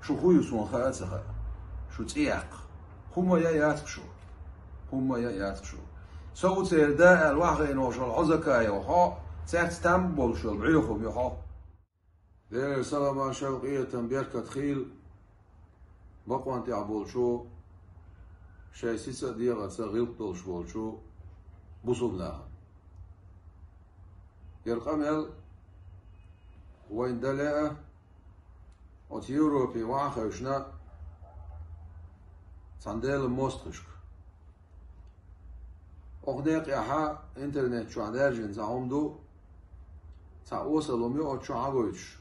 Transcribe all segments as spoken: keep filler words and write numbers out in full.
Шу хӀу ю суна хаа а ца хаьа. Шу цӀе яккха. ХӀума яа яц-кх шу. ХӀума яа яц-кх шу. Со ву церан да аьлла ваха хиъна волуш волу хьо, Закаев, хьо, цаьрца там болуш йолу бӀоьхам ю хьо. Делера салам а, шовкъиятам, беркат хийла бакъонан тӀехь болчу, шайн сица а, дегӀаца а гӀиллакх долуш волчу бусулба нахана. Яра къамел вайна дан лаьа оцу Европе ваха а хевшина цхьана Делан мостагӀашка. Оха некъехьа интернет чохь даьржина цхьа хӀума ду, цхьа осалла хӀума ю оцу чохь а гойтуш.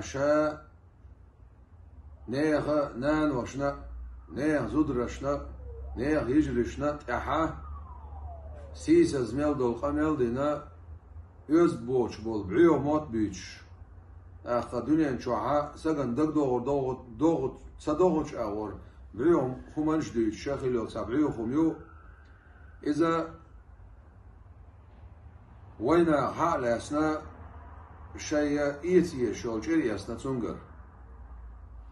Ша нехан наношна, нехан зударшна, нехан йижаршна тӀаьхьа сийсаза мел долу къамел а дина, оьзда боцуш болу бӀоьхамотт а буьйцуш, тӀаккха дуьнен чохьа сагана дагадогӀур догӀу, догӀу, ца догӀучу агӀор бӀоьхам хӀуманаш а дуьйцуш, ша хила йолу цхьа бӀоьхам ю. Иза вайнаха хьа а лаьцна, шайна эца езаш йолу чӀир а эцна цуьнгара.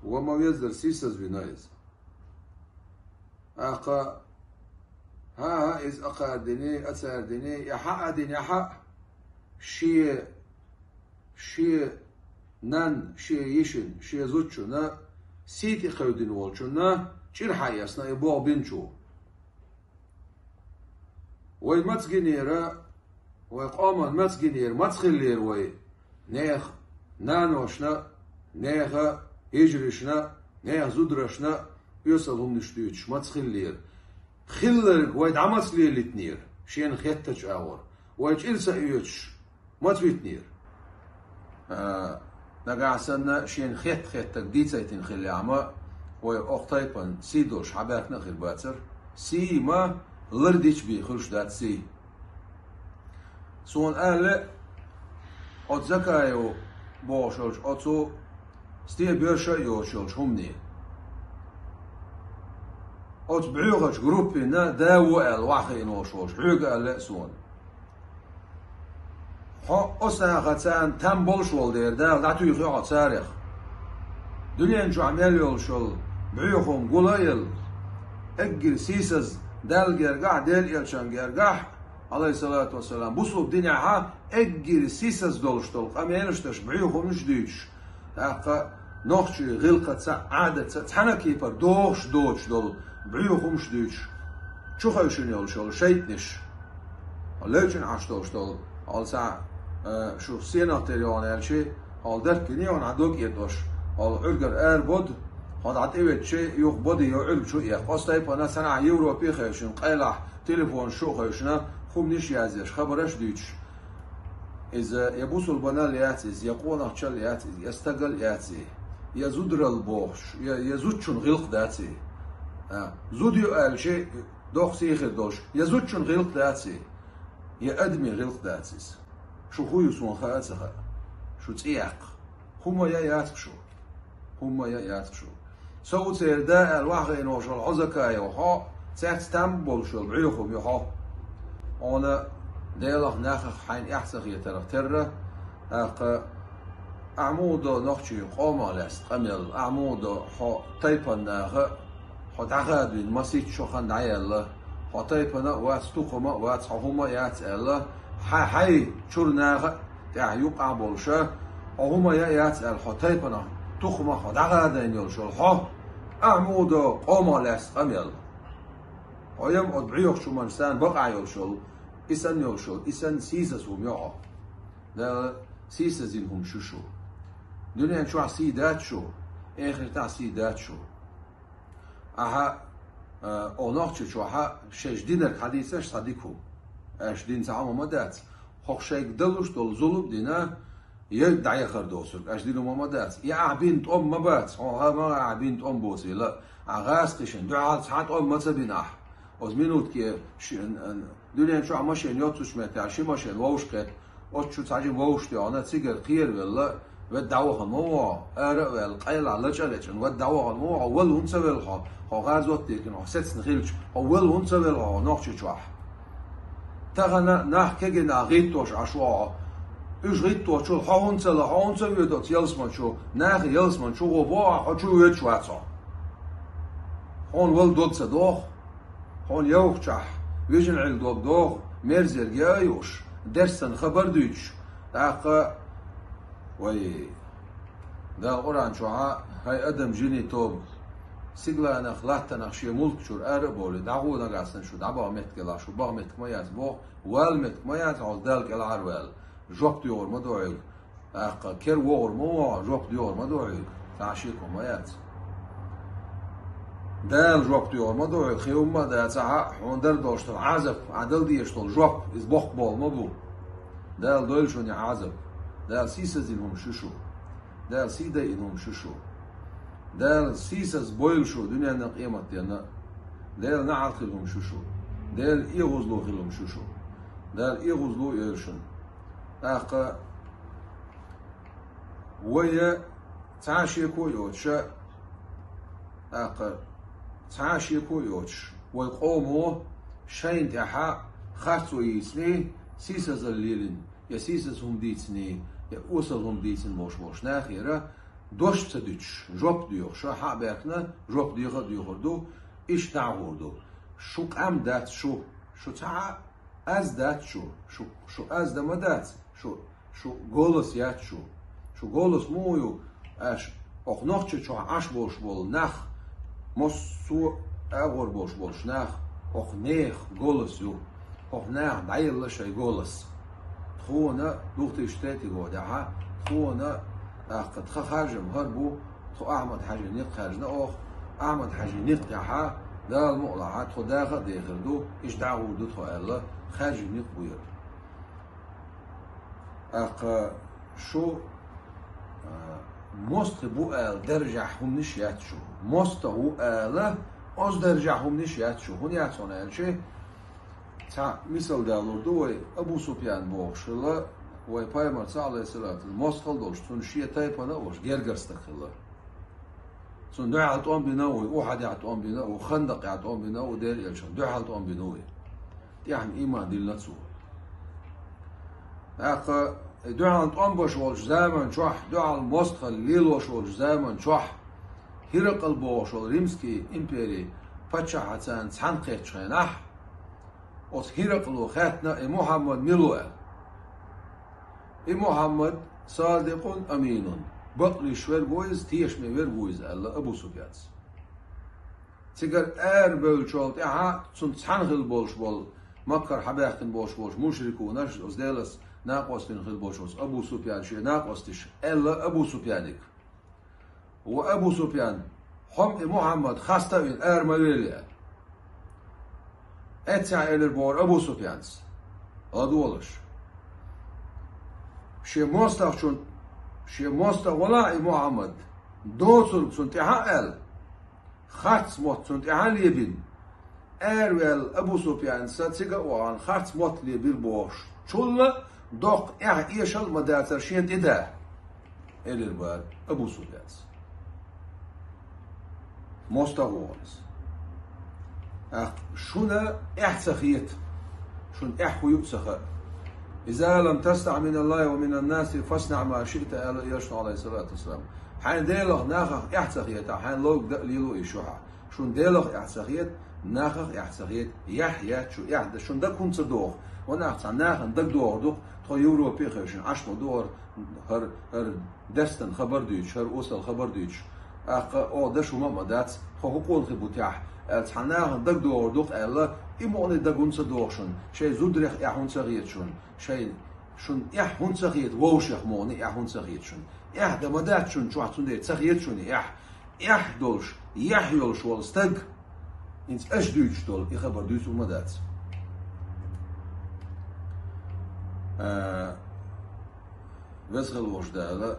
Ва ма везара сийсазвина иза. ТӀаккха, хӀан-хӀа, иза акхара дини, ацара дини, я хьа а дина, я хьа а, шен, шен нанна, шен йишина, шен зудчунна сий тӀе кхевдина волчунна чӀир хьаэцна и боху бинчо. Вай маца гинера, вай къоман маца гинера, маца хиллера вай? Нехан наношна, нехан йижаршна, нехан зударшна оьсал хӀуманаш дуьйцуш маца хиллера? Хилларг вай дӀа маца лелийтинера, шена хеттачу агӀор? Вай чӀир ца оьцуш маца витинера? А, нагахь санна шена хетта-хеттарг дийцийтина хиллехь ма, вай окху тайпана сий долуш хьабаьхкина а хир бацара. Сий ма лардича бен хуьлуш дац сий. Суна аьлла, оцу Закаев бохуш йолчу оцу стен боьрша а йоцуш йолчу хӀумане. Оцу бӀоьхачу группина да ву аьлла ваха хиъна волуш волчу хьоьга аьлла а суна. Хьо оцу нахаца царна там болуш волу дела, Дала дӀатуьйхи хьо царех. Дуьнен чохь мел йолуш йолу бӀоьхам гул а елла, эггара сийсаза Далла гергахь, Делан Элчанна гергахь, Ӏалайхиссалату вассалам, бусулба динехьа эггара сийсаза долуш долу къамелаш деш, бӀоьхамаш дуьйцуш, тӀаккха нохчийн гӀиллакхаца а, Ӏадатца а цхьана а кепара догӀуш доцуш долу бӀоьхамаш дуьйцуш, чу хевшина йолуш йолу шайтӀанаш. Хьо левчӀина Ӏаш долуш долу, хьо цхьа, э, шу сенах тера йогӀу аьлчи, хьо дарккина йогӀу хьан дог а дош, хьо Ӏуьргара ара боду, хьо дӀа тӀеветтачи, юха боду йо Ӏуьрга чу а эккха. Оцу тайпана санна Европе а хевшина, къайлахь телефонаш чу а хевшина, хӀуманаш а язъеш, хабараш а дуьйцуш. Иза я бусулбанал яц иза, я къонахчал яц иза, я стагал яц иза, я зударал бохуш, я, я зудчун гӀиллакх дац иза. А, зуда ю аьлчи, доккха сий хир долуш, я зудчун гӀиллакх дац иза, я адамийн гӀиллакх дац иза. Шу хӀу ю суна хаа а ца хаьа. Шу цӀе яккха. ХӀума яа яц-кх шу. ХӀума яа яц-кх шу. Со ву церан да аьлла ваха хиъна волуш волу хьо, Закаев, хьо, цаьрца там болуш йолу бӀоьхам ю хьо. Хьуна Делах, нахах хьайна эхь ца хетарх терра, тӀаккха ахьа муха до нохчийн къомах лаьцна къамел, ахьа муха до хьо тайпана наха, хьо дӀахадавина масийтта шо хан дӀаяьлла, хьо тайпана а вац, тухума а вац, хьо хӀума а яц аьлла, хьай, хьай чуьра наха а тӀехь юкъахь болуша, хьо хӀума яа яц аьлла, хьо тайпанах, тухумах хьо дӀахадийна йолуш йолу хьо, ахьа муха до къомах лаьцна къамел? Хьо ям оцу бӀоьхачу хӀуманаш санна бакъахь йолуш йолу, и санна йолуш йолу, и санна сийсаза хӀума ю хьо. Дала сийсазйина хӀума шу шу. Дуьнен чохь сий дац шу, эхартахь сий дац шу. Ахьа, а, о нохча чохьа шайша динарг хьадийцаш цхьа дика хӀума. Аша дина цхьа хӀума ма дац. Хьо шайга далуш долу зулам а дина, я дӀаяхар доцург, аша дина хӀума ма дац. Я ахьа бина тӀом ма бац, хьо ха ма ахьа бина тӀом боцийла, ахьа гӀазкхишна дуьхьал цхьа тӀом ма ца бина ахьа. Оцу минутке ши-, н-, н-, дуьнен чохь машен йоццучу меттехь ши машен вовшахкхетта, оцу чу цхьа жима вовшахтоьхна, цигара кхеравелла, ведда дӀавахана ма ву хьо, ара а ваьлла, къайлахь лачкъа а лечкъина, ведда дӀавахана ма ву хьо, вала хӀунда ца велла хьо, хьо гӀазот а диркина, хьо сецна хилча, хьо вала хӀунда ца велла хьо нохча чохь? Тахана нах кегий нах гӀиттош Ӏаш ву хьо, Уьш гӀитточул хьо хӀунда ца ло, хьо хӀунда ца воьду оцу ялсамани чу, нахе ялсамани чу гӀо боху, хьо чу воьдуш вац хьо. Хьуна вала дог ца доху, хьуна йовхачохь вижина Ӏилла дог доху, мерзерг яа а юуш, дерстан хабар а дуьйцуш, тӀаккха, вай, Дала Къуръан чохьа: «ХӀай адам, жинийн тоба, сигаланах, латтанах шен мулк чуьра ара а бовлий, дӀагӀо нагахь санна шу дӀабаха меттигехь, шу баха меттиг ма яц», боху, вала меттиг ма яц хьо Далла кӀелхьарваьлла, жоп доьхур ма ду хьоьга. ТӀаккха кер вогӀур ма ву хьо, жоп доьхур ма ду хьоьга, цхьа а шеко ма яц. Дала жоп доьхур ма ду хьоьга, кхин хӀумма а дацахь а, хьуна дара долуш долу Ӏазап, хьан дала дезаш долу жоп, иза боккха болу ма бу. Дала дойла шуна и Ӏазап. Дала сийсаздина хӀумнаш ю шу. Дала сий дайина хӀумнаш ю шу. Дала сийсаз бойла шу дуьненна а, къематденна а. Делан неӀалт хила хӀумнаш ю шу. Делан оьгӀазло хила хӀумнаш ю шу. Дала оьгӀазло а йойла шуна. ТӀаккха вай цхьа а шеко а йоцуша, тӀаккха цхьа а шеко а йоцуш, вай къомо шайна тӀехьа харцо йийциний, сийсазалла лелийна, я сийсаз хӀума дийциний, я осал хӀума дийцина болуш болчу нахера дош ца дуьтуш, жоп доьхуш, ша хьа а баьхкина, жоп деха а доьхур ду, иштта дӀа а гӀур ду. Шу къам дац шу, шу цхьа а аз дац шу, шу, шу аз дан ма дац, шу, шу голос яц шу. Шу голос муха ю аьлча, окху нохчийчохь Ӏаш болуш болу нах, массо а агӀор болуш болчу нах, окху нехан голос ю. Окху наха дӀаелла шайн голос. Тхуна духтийша тетиго дехьа, тхуна, тӀаккха тхан харжам хӀара бу, тхо Ахьмад-Хьаьжин некъ хаьржина оха, Ахьмад-Хьаьжин некъ тӀехьа, Дала мукъалахь, тхо даха а дехар ду, иштта дӀа а гӀур ду тхо аьлла, хаьржина некъ бу яра. ТӀаккха шу, а, мостагӀий бу ала даржехь хӀуманаш яц шу. МостагӀа ву ала оцу даржехь хӀуманаш яц шу. ХӀунда яц хьуна аьлча, цхьа мисал далур ду вай, Абу Суфьян бохуш хилла, вай пайхамарца, Ӏалайхиссалату, мостагӀалла долуш, цунна шен тайпана а волуш, гергара стаг хилла. Цунна дуьхьал тӀом бина а ву, Ухьадехь тӀом бина а ву, Хандакъехь тӀом бина а ву, Делан Элчанна дуьхьал тӀом бина а ву. ТӀаьхьа ийман диллина цо. ТӀаккха и дуьхьал тӀом беш волчу заман чохь, дуьхьал мостагӀалла лелош волчу заман чохь, ХӀиракъал бохуш волу Римский империн паччахьаца цхьаьна кхеттачу хенахь, оцу ХӀиракъало хаьттина: «И Мухьаммад мила ву?» аьлла. «И Мухьаммад садикъун аминун, бакълуьйш верг ву иза, тешаме верг ву иза», аьлла Абу Суфьянца. Цигара арабевллачул тӀаьхьа цунна цхьаьна хилла болуш болу, Маккара хьабаьхкина болуш болчу мушрикунаш, оцу Делаца накъостина хилла болуш оцу Абу Суфьяна шен накъосташа аьлла Абу Суфьянига: «Ва Абу Суфьян, хьо-м и Мухьаммад хаста а вина ара ма велла», аьлла. Эццехь элира бохура Абу Суфьянца: «ЛадогӀалаш. Шен мостагӀчун, шен мостагӀа валахь и Мухьаммад, доцург цунна тӀаьхьа а аьлла, харц мотт цунна тӀаьхьа а лебина, араваьлла Абу Суфьянца цига а вахана харц мотт лебира бохуш, чулла доккха эхь эшал а ма дацара шена тӀеда», — элира бара Абу Суфьянца. МостагӀа ву иза. ТӀаккха шуна эхь ца хета, шуна эхь хӀун ю а ца хаьа. «Иза лам тастахь миналлахӀи ва минаннаси фаснаӀ ма шиъта», — аьлла Элчано, Ӏалайхиссалату вассалам. Хьайна Делах, нахах эхь ца хетахь, хьайна ловг дан а лело иза шуьхьа. Шуна Делах эхь ца хета, нахах эхь ца хета, эхь яц шу, эхь дан шуна дага хӀунда ца догӀу? Ванах цхьа нахана дага догӀур ду-кх, тхо Европе а хевшина, Ӏаш ма ду хӀара, хӀара, хӀара дерстан хабар дуьйцуш, хӀара осал хабар дуьйцуш. ТӀаккха оха дан шу ма а ма дац, тхо хӀун къонахий бу техь, аьлла, цхьа нахана дага догӀур ду-кх аьлла, и мукъане дага хӀунда ца догӀу шуна, шайн зударех эхь хӀунда ца хета шуна, шайн, шуна эхь хӀунда ца хета, вовшех мукъане эхь хӀунда ца хета шуна? Эхь дан ма дац шуна чохь, цундела ца хета шуна эхь. Эхь долуш, эхь йолуш волу стаг, хӀинца аша дуьйцуш долу и хабар дуьйцур ма дац. А, Веза хила волуш Дала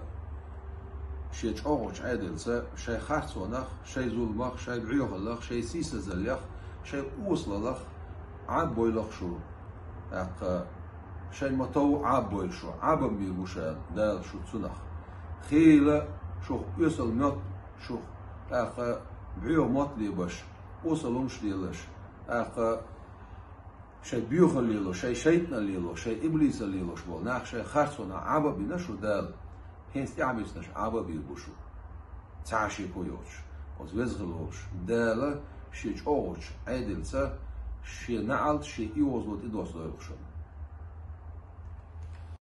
шен чӀогӀачу Ӏедалца шайн харцонах, шайн зуламах, шайн бӀоьхаллах, шайн сийсазаллех, шайн осалаллех Ӏаббойла-кх шу. ТӀаккха шайн ма-тов Ӏаббойла шу, Ӏабам бийр бу ша Дала шу цунах. Хийла шух оьсал мотт, шух тӀаккха бӀоьху мотт лебеш, осал хӀумаш лелаш, тӀаккха Шайн боьхаллело, шайн шайтӀаналлело, шайн иблисаллелош болу нах шайн харцонах Ӏаба а бина шу Дала. ХӀинца тӀаьхьабиснарш Ӏаба а бийр бу шу. Цхьа а шеко йоцуш. Оцу веза хила волуш Дала шен чӀогӀачу Ӏедалца шен наӀалт, шен иозало тӀедоссадойла шуна.